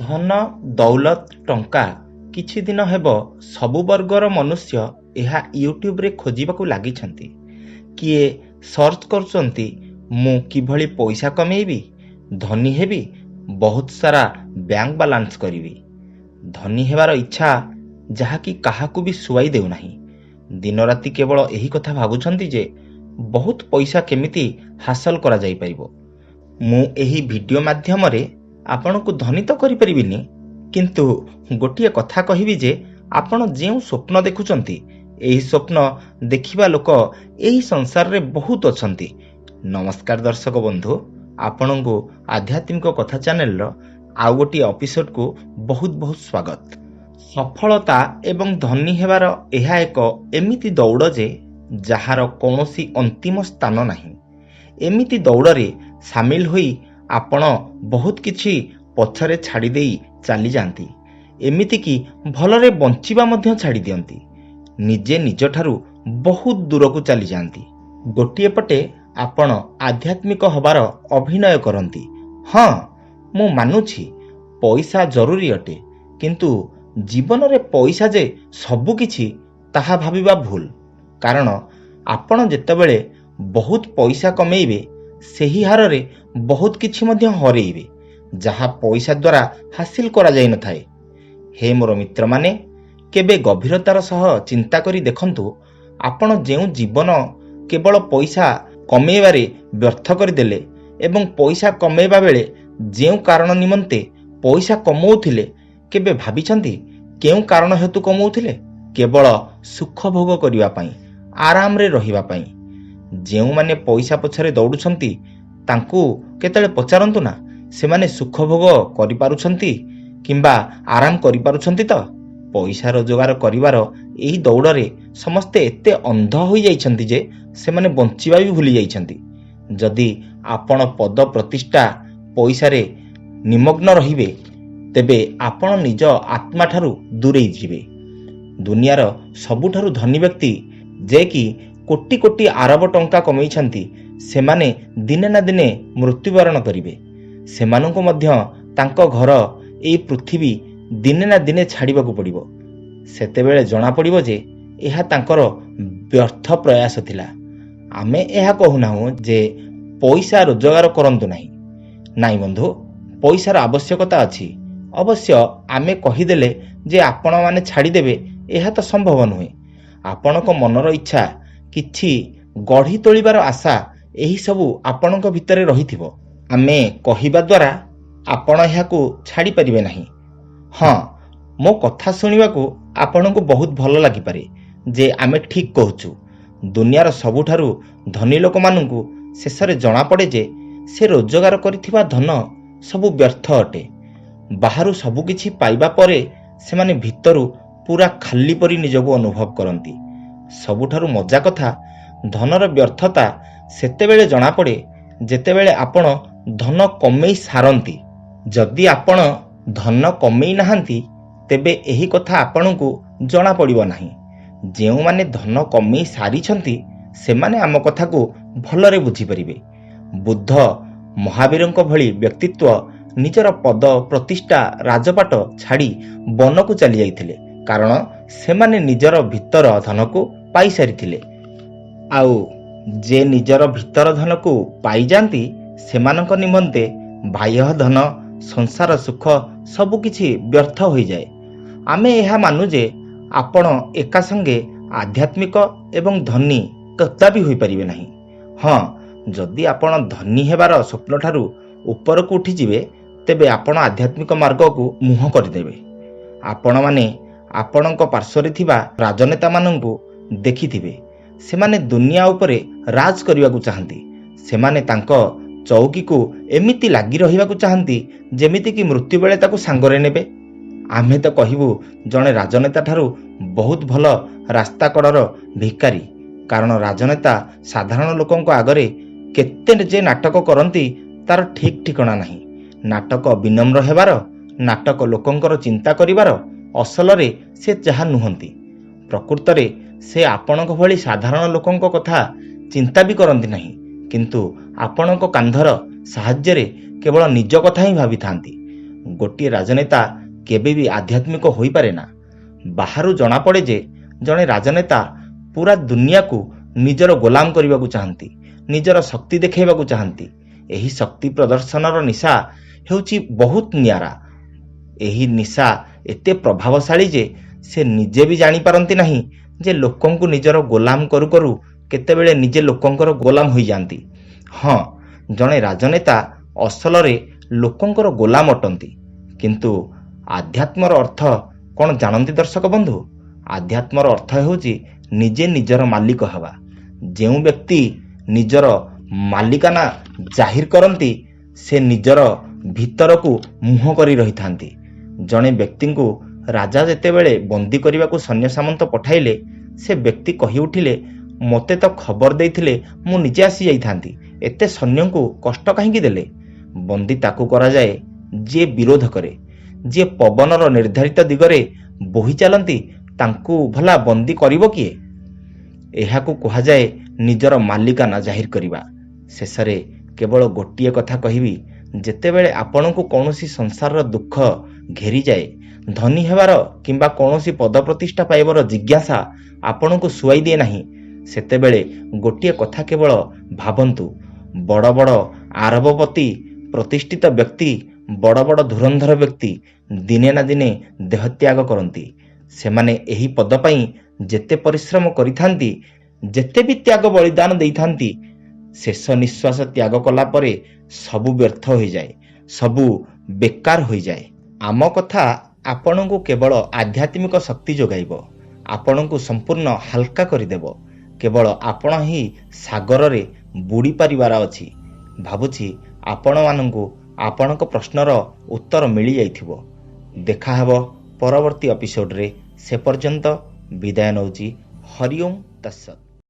ଧନ, ଦୌଲତ, ଟଙ୍କା କିଛି ଦିନ ହେବ ସବୁ ବର୍ଗର ମନୁଷ୍ୟ ଏହା ୟୁଟ୍ୟୁବରେ ଖୋଜିବାକୁ ଲାଗିଛନ୍ତି। କିଏ ସର୍ଚ୍ଚ କରୁଛନ୍ତି ମୁଁ କିଭଳି ପଇସା କମେଇବି, ଧନୀ ହେବି, ବହୁତ ସାରା ବ୍ୟାଙ୍କ ବାଲାନ୍ସ କରିବି। ଧନୀ ହେବାର ଇଚ୍ଛା ଯାହାକି କାହାକୁ ବି ଶୁଆଇ ଦେଉନାହିଁ। ଦିନରାତି କେବଳ ଏହି କଥା ଭାବୁଛନ୍ତି ଯେ ବହୁତ ପଇସା କେମିତି ହାସଲ କରାଯାଇପାରିବ। ମୁଁ ଏହି ଭିଡ଼ିଓ ମାଧ୍ୟମରେ ଆପଣଙ୍କୁ ଧନୀ ତ କରିପାରିବିନି, କିନ୍ତୁ ଗୋଟିଏ କଥା କହିବି ଯେ ଆପଣ ଯେଉଁ ସ୍ୱପ୍ନ ଦେଖୁଛନ୍ତି, ଏହି ସ୍ୱପ୍ନ ଦେଖିବା ଲୋକ ଏହି ସଂସାରରେ ବହୁତ ଅଛନ୍ତି। ନମସ୍କାର ଦର୍ଶକ ବନ୍ଧୁ, ଆପଣଙ୍କୁ ଆଧ୍ୟାତ୍ମିକ କଥା ଚ୍ୟାନେଲର ଆଉ ଗୋଟିଏ ଏପିସୋଡକୁ ବହୁତ ବହୁତ ସ୍ୱାଗତ। ସଫଳତା ଏବଂ ଧନୀ ହେବାର ଏହା ଏକ ଏମିତି ଦୌଡ଼ ଯେ ଯାହାର କୌଣସି ଅନ୍ତିମ ସ୍ଥାନ ନାହିଁ। ଏମିତି ଦୌଡ଼ରେ ସାମିଲ ହୋଇ ଆପଣ ବହୁତ କିଛି ପଛରେ ଛାଡ଼ି ଦେଇ ଚାଲିଯାଆନ୍ତି। ଏମିତିକି ଭଲରେ ବଞ୍ଚିବା ମଧ୍ୟ ଛାଡ଼ି ଦିଅନ୍ତି। ନିଜେ ନିଜଠାରୁ ବହୁତ ଦୂରକୁ ଚାଲିଯାଆନ୍ତି। ଗୋଟିଏ ପଟେ ଆପଣ ଆଧ୍ୟାତ୍ମିକ ହବାର ଅଭିନୟ କରନ୍ତି। ହଁ, ମୁଁ ମାନୁଛି ପଇସା ଜରୁରୀ ଅଟେ, କିନ୍ତୁ ଜୀବନରେ ପଇସା ଯେ ସବୁ କିଛି ତାହା ଭାବିବା ଭୁଲ। କାରଣ ଆପଣ ଯେତେବେଳେ ବହୁତ ପଇସା କମେଇବେ, ସେହି ହାରରେ ବହୁତ କିଛି ମଧ୍ୟ ହରେଇବେ, ଯାହା ପଇସା ଦ୍ୱାରା ହାସିଲ କରାଯାଇନଥାଏ। ହେ ମୋର ମିତ୍ରମାନେ, କେବେ ଗଭୀରତାର ସହ ଚିନ୍ତା କରି ଦେଖନ୍ତୁ, ଆପଣ ଯେଉଁ ଜୀବନ କେବଳ ପଇସା କମେଇବାରେ ବ୍ୟର୍ଥ କରିଦେଲେ ଏବଂ ପଇସା କମେଇବା ବେଳେ ଯେଉଁ କାରଣ ନିମନ୍ତେ ପଇସା କମଉଥିଲେ, କେବେ ଭାବିଛନ୍ତି କେଉଁ କାରଣ ହେତୁ କମଉଥିଲେ? କେବଳ ସୁଖ ଭୋଗ କରିବା ପାଇଁ, ଆରାମରେ ରହିବା ପାଇଁ। ଯେଉଁମାନେ ପଇସା ପଛରେ ଦୌଡୁଛନ୍ତି, ତାଙ୍କୁ କେତେବେଳେ ପଚାରନ୍ତୁ ନା, ସେମାନେ ସୁଖ ଭୋଗ କରିପାରୁଛନ୍ତି କିମ୍ବା ଆରାମ କରିପାରୁଛନ୍ତି ତ? ପଇସା ରୋଜଗାର କରିବାର ଏହି ଦୌଡ଼ରେ ସମସ୍ତେ ଏତେ ଅନ୍ଧ ହୋଇଯାଇଛନ୍ତି ଯେ ସେମାନେ ବଞ୍ଚିବା ବି ଭୁଲି ଯାଇଛନ୍ତି। ଯଦି ଆପଣ ପଦ, ପ୍ରତିଷ୍ଠା, ପଇସାରେ ନିମଗ୍ନ ରହିବେ, ତେବେ ଆପଣ ନିଜ ଆତ୍ମାଠାରୁ ଦୂରେଇ ଯିବେ। ଦୁନିଆର ସବୁଠାରୁ ଧନୀ ବ୍ୟକ୍ତି, ଯେ କି କୋଟି କୋଟି ଆରବ ଟଙ୍କା କମେଇଛନ୍ତି, ସେମାନେ ଦିନେ ନା ଦିନେ ମୃତ୍ୟୁବରଣ କରିବେ। ସେମାନଙ୍କୁ ମଧ୍ୟ ତାଙ୍କ ଘର ଏଇ ପୃଥିବୀ ଦିନେ ନା ଦିନେ ଛାଡ଼ିବାକୁ ପଡ଼ିବ। ସେତେବେଳେ ଜଣାପଡ଼ିବ ଯେ ଏହା ତାଙ୍କର ବ୍ୟର୍ଥ ପ୍ରୟାସ ଥିଲା। ଆମେ ଏହା କହୁନାହୁଁ ଯେ ପଇସା ରୋଜଗାର କରନ୍ତୁ ନାହିଁ। ନାଇଁ ବନ୍ଧୁ, ପଇସାର ଆବଶ୍ୟକତା ଅଛି। ଅବଶ୍ୟ ଆମେ କହିଦେଲେ ଯେ ଆପଣମାନେ ଛାଡ଼ିଦେବେ, ଏହା ତ ସମ୍ଭବ ନୁହେଁ। ଆପଣଙ୍କ ମନର ଇଚ୍ଛା, କିଛି ଗଢ଼ି ତୋଳିବାର ଆଶା, ଏହି ସବୁ ଆପଣଙ୍କ ଭିତରେ ରହିଥିବ। ଆମେ କହିବା ଦ୍ୱାରା ଆପଣ ଏହାକୁ ଛାଡ଼ିପାରିବେ ନାହିଁ। ହଁ, ମୋ କଥା ଶୁଣିବାକୁ ଆପଣଙ୍କୁ ବହୁତ ଭଲ ଲାଗିପାରେ ଯେ ଆମେ ଠିକ୍ କହୁଛୁ। ଦୁନିଆର ସବୁଠାରୁ ଧନୀ ଲୋକମାନଙ୍କୁ ଶେଷରେ ଜଣାପଡ଼େ ଯେ ସେ ରୋଜଗାର କରିଥିବା ଧନ ସବୁ ବ୍ୟର୍ଥ ଅଟେ। ବାହାରୁ ସବୁକିଛି ପାଇବା ପରେ ସେମାନେ ଭିତରୁ ପୁରା ଖାଲି ପରି ନିଜକୁ ଅନୁଭବ କରନ୍ତି। ସବୁଠାରୁ ମଜା କଥା, ଧନର ବ୍ୟର୍ଥତା ସେତେବେଳେ ଜଣାପଡ଼େ ଯେତେବେଳେ ଆପଣ ଧନ କମେଇ ସାରନ୍ତି। ଯଦି ଆପଣ ଧନ କମେଇ ନାହାନ୍ତି, ତେବେ ଏହି କଥା ଆପଣଙ୍କୁ ଜଣାପଡ଼ିବ ନାହିଁ। ଯେଉଁମାନେ ଧନ କମେଇ ସାରିଛନ୍ତି, ସେମାନେ ଆମ କଥାକୁ ଭଲରେ ବୁଝିପାରିବେ। ବୁଦ୍ଧ, ମହାବୀରଙ୍କ ଭଳି ବ୍ୟକ୍ତିତ୍ୱ ନିଜର ପଦ, ପ୍ରତିଷ୍ଠା, ରାଜପାଟ ଛାଡ଼ି ବନକୁ ଚାଲି ଯାଇଥିଲେ, କାରଣ ସେମାନେ ନିଜର ଭିତର ଧନକୁ ପାଇସାରିଥିଲେ। ଆଉ ଯେ ନିଜର ଭିତର ଧନକୁ ପାଇଯାଆନ୍ତି, ସେମାନଙ୍କ ନିମନ୍ତେ ବାହ୍ୟ ଧନ, ସଂସାର ସୁଖ ସବୁକିଛି ବ୍ୟର୍ଥ ହୋଇଯାଏ। ଆମେ ଏହା ମାନୁ ଯେ ଆପଣ ଏକା ସଙ୍ଗେ ଆଧ୍ୟାତ୍ମିକ ଏବଂ ଧନୀ କଦାପି ହୋଇପାରିବେ ନାହିଁ। ହଁ, ଯଦି ଆପଣ ଧନୀ ହେବାର ସ୍ୱପ୍ନଠାରୁ ଉପରକୁ ଉଠିଯିବେ, ତେବେ ଆପଣ ଆଧ୍ୟାତ୍ମିକ ମାର୍ଗକୁ ମୁହଁ କରିଦେବେ। ଆପଣମାନେ ଆପଣଙ୍କ ପାର୍ଶ୍ୱରେ ଥିବା ରାଜନେତାମାନଙ୍କୁ ଦେଖିଥିବେ। ସେମାନେ ଦୁନିଆ ଉପରେ ରାଜ କରିବାକୁ ଚାହାନ୍ତି। ସେମାନେ ତାଙ୍କ ଚଉକିକୁ ଏମିତି ଲାଗି ରହିବାକୁ ଚାହାନ୍ତି, ଯେମିତିକି ମୃତ୍ୟୁ ବେଳେ ତାକୁ ସାଙ୍ଗରେ ନେବେ। ଆମେ ତ କହିବୁ, ଜଣେ ରାଜନେତା ଠାରୁ ବହୁତ ଭଲ ରାସ୍ତା କଡ଼ର ଭିକାରୀ। କାରଣ ରାଜନେତା ସାଧାରଣ ଲୋକଙ୍କ ଆଗରେ କେତେ ଯେ ନାଟକ କରନ୍ତି, ତାର ଠିକ୍ ଠିକଣା ନାହିଁ। ନାଟକ ବିନମ୍ର ହେବାର, ନାଟକ ଲୋକଙ୍କର ଚିନ୍ତା କରିବାର, ଅସଲରେ ସେ ଯାହା ନୁହନ୍ତି। ପ୍ରକୃତରେ ସେ ଆପଣଙ୍କ ଭଳି ସାଧାରଣ ଲୋକଙ୍କ କଥା ଚିନ୍ତା ବି କରନ୍ତି ନାହିଁ, କିନ୍ତୁ ଆପଣଙ୍କ କାନ୍ଧର ସାହାଯ୍ୟରେ କେବଳ ନିଜ କଥା ହିଁ ଭାବିଥାନ୍ତି। ଗୋଟିଏ ରାଜନେତା କେବେ ବି ଆଧ୍ୟାତ୍ମିକ ହୋଇପାରେ ନା। ବାହାରୁ ଜଣାପଡ଼େ ଯେ ଜଣେ ରାଜନେତା ପୁରା ଦୁନିଆକୁ ନିଜର ଗୋଲାମ କରିବାକୁ ଚାହାନ୍ତି, ନିଜର ଶକ୍ତି ଦେଖାଇବାକୁ ଚାହାନ୍ତି। ଏହି ଶକ୍ତି ପ୍ରଦର୍ଶନର ନିଶା ହେଉଛି ବହୁତ ନିଆରା। ଏହି ନିଶା ଏତେ ପ୍ରଭାବଶାଳୀ ଯେ ସେ ନିଜେ ବି ଜାଣିପାରନ୍ତି ନାହିଁ ଯେ ଲୋକଙ୍କୁ ନିଜର ଗୋଲାମ କରୁ କରୁ କେତେବେଳେ ନିଜେ ଲୋକଙ୍କର ଗୋଲାମ ହୋଇଯାଆନ୍ତି। ହଁ, ଜଣେ ରାଜନେତା ଅସଲରେ ଲୋକଙ୍କର ଗୋଲାମ ଅଟନ୍ତି। କିନ୍ତୁ ଆଧ୍ୟାତ୍ମର ଅର୍ଥ କ'ଣ ଜାଣନ୍ତି ଦର୍ଶକ ବନ୍ଧୁ? ଆଧ୍ୟାତ୍ମର ଅର୍ଥ ହେଉଛି ନିଜେ ନିଜର ମାଲିକ ହେବା। ଯେଉଁ ବ୍ୟକ୍ତି ନିଜର ମାଲିକାନା ଜାହିର କରନ୍ତି, ସେ ନିଜର ଭିତରକୁ ମୁହଁ କରି ରହିଥାନ୍ତି। ଜଣେ ବ୍ୟକ୍ତିଙ୍କୁ ରାଜା ଯେତେବେଳେ ବନ୍ଦୀ କରିବାକୁ ସୈନ୍ୟ ସାମନ୍ତ ପଠାଇଲେ, ସେ ବ୍ୟକ୍ତି କହି ଉଠିଲେ, ମୋତେ ତ ଖବର ଦେଇଥିଲେ ମୁଁ ନିଜେ ଆସି ଯାଇଥାନ୍ତି, ଏତେ ସୈନ୍ୟଙ୍କୁ କଷ୍ଟ କାହିଁକି ଦେଲେ? ବନ୍ଦୀ ତାକୁ କରାଯାଏ ଯିଏ ବିରୋଧ କରେ। ଯିଏ ପବନର ନିର୍ଦ୍ଧାରିତ ଦିଗରେ ବୋହି ଚାଲନ୍ତି, ତାଙ୍କୁ ଭଲା ବନ୍ଦୀ କରିବ କିଏ? ଏହାକୁ କୁହାଯାଏ ନିଜର ମାଲିକାନା ଜାହିର କରିବା। ଶେଷରେ କେବଳ ଗୋଟିଏ କଥା କହିବି, ଯେତେବେଳେ ଆପଣଙ୍କୁ କୌଣସି ସଂସାରର ଦୁଃଖ ଘେରିଯାଏ, ଧନୀ ହେବାର କିମ୍ବା କୌଣସି ପଦ ପ୍ରତିଷ୍ଠା ପାଇବାର ଜିଜ୍ଞାସା ଆପଣଙ୍କୁ ଶୁଆଇ ଦିଏ ନାହିଁ, ସେତେବେଳେ ଗୋଟିଏ କଥା କେବଳ ଭାବନ୍ତୁ। ବଡ଼ ବଡ଼ ଆରବପତି, ପ୍ରତିଷ୍ଠିତ ବ୍ୟକ୍ତି, ବଡ଼ ବଡ଼ ଧୁରନ୍ଧର ବ୍ୟକ୍ତି ଦିନେ ନା ଦିନେ ଦେହତ୍ୟାଗ କରନ୍ତି। ସେମାନେ ଏହି ପଦ ପାଇଁ ଯେତେ ପରିଶ୍ରମ କରିଥାନ୍ତି, ଯେତେ ବି ତ୍ୟାଗ ବଳିଦାନ ଦେଇଥାନ୍ତି, ଶେଷ ନିଶ୍ୱାସ ତ୍ୟାଗ କଲା ପରେ ସବୁ ବ୍ୟର୍ଥ ହୋଇଯାଏ, ସବୁ ବେକାର ହୋଇଯାଏ। ଆମ କଥା ଆପଣଙ୍କୁ କେବଳ ଆଧ୍ୟାତ୍ମିକ ଶକ୍ତି ଯୋଗାଇବ, ଆପଣଙ୍କୁ ସମ୍ପୂର୍ଣ୍ଣ ହାଲକା କରିଦେବ। କେବଳ ଆପଣ ହିଁ ସାଗରରେ ବୁଡ଼ି ପାରିବାର ଅଛି। ଭାବୁଛି ଆପଣମାନଙ୍କୁ ଆପଣଙ୍କ ପ୍ରଶ୍ନର ଉତ୍ତର ମିଳିଯାଇଥିବ। ଦେଖାହେବ ପରବର୍ତ୍ତୀ ଏପିସୋଡ଼ରେ, ସେ ପର୍ଯ୍ୟନ୍ତ ବିଦାୟ ନେଉଛି। ହରି ଓମ୍ ତତ୍ସତ୍।